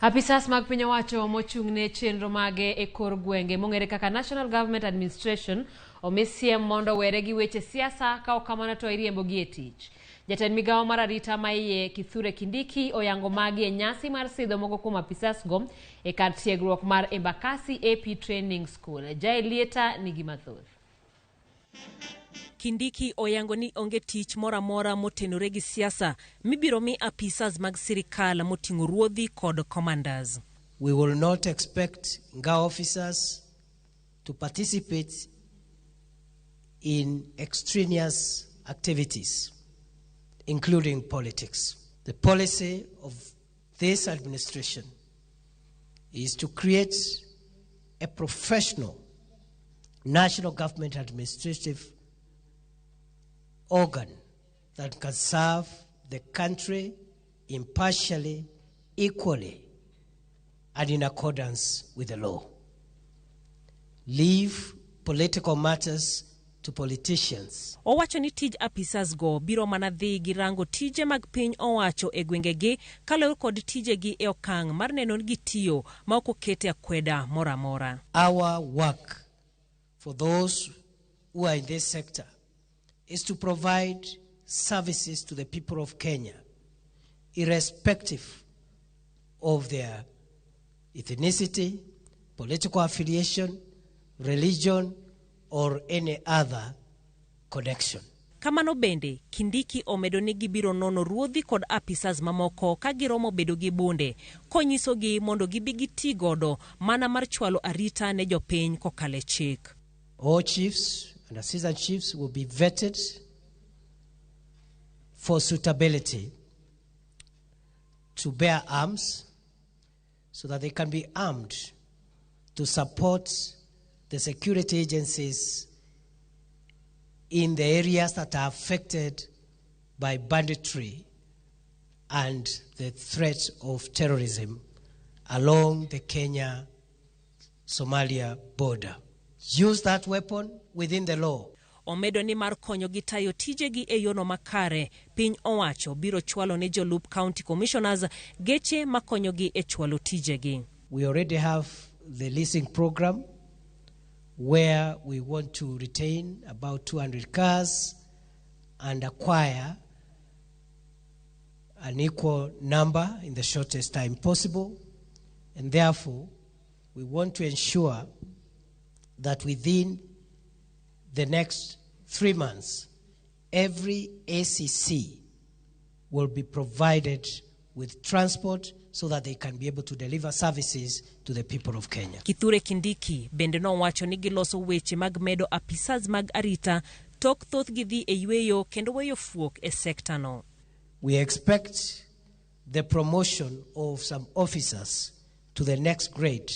Apisas mag piny owacho mochung' ne chenro mage e kor gwenge mong'ere kaka National Government Administration omi siem mondo owere gi weche siasa ka ok kamano to iriembogi e tich. Jatend migawo mar arita ma iye Kithure Kindiki oyango magi e nyasi mar sidho moko kuom apisas go e kar tiegruok mar Embakasi AP Training School. Jael Lieta nigi mathoth. Kindiki oyango ni onge tich moro amora motenore gi siasa mibiro mi apisas mag sirikal moting'o ruodhi kod commanders. We will not expect NGA officers to participate in extraneous activities, including politics. The policy of this administration is to create a professional national government administrative organ that can serve the country impartially, equally, and in accordance with the law. Leave political matters to politicians. Owacho ni tij apisas go biro mana dhi gi rango tije mag piny owacho e gwengegi kaluwore kod tijegi e okang' mar neno ni gitiyo ma ok okete akweda moro amora. Our work for those who are in this sector is to provide services to the people of Kenya, irrespective of their ethnicity, political affiliation, religion, or any other connection. Kamano bende, Kindiki omedo ni gibiro nono ruodhi kod apisas mamoko ka giromo bedo gi bunde, konyisogi mondo gibi giti godo mana mar chwalo arita ne jopiny kokalo e chik. All chiefs and assistant chiefs will be vetted for suitability to bear arms so that they can be armed to support the security agencies in the areas that are affected by banditry and the threat of terrorism along the Kenya-Somalia border. Use that weapon within the law. Omedo ni mar konyogi tayo tijegi e yono makare, piny owacho biro chwalo ne jolup county commissioners geche makonyogi e chwalo tijegi. We already have the leasing program where we want to retain about 200 cars and acquire an equal number in the shortest time possible. And therefore, we want to ensure that within the next 3 months, every ACC will be provided with transport so that they can be able to deliver services to the people of Kenya. Kithure Kindiki bende nowacho ni giloso weche mag medo apisas mag arita tok thothgi dhi e yweyo kendo weyo fuok e sekta no. We expect the promotion of some officers to the next grade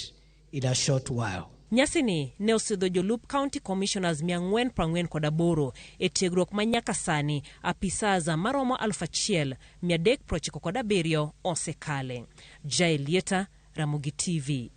in a short while. Nyasini ne osidho jolup county commissioners 448 e tiegruok ma nyaka sani apisas maromo 1397 osekale. Jael Lieta, Ramogi TV.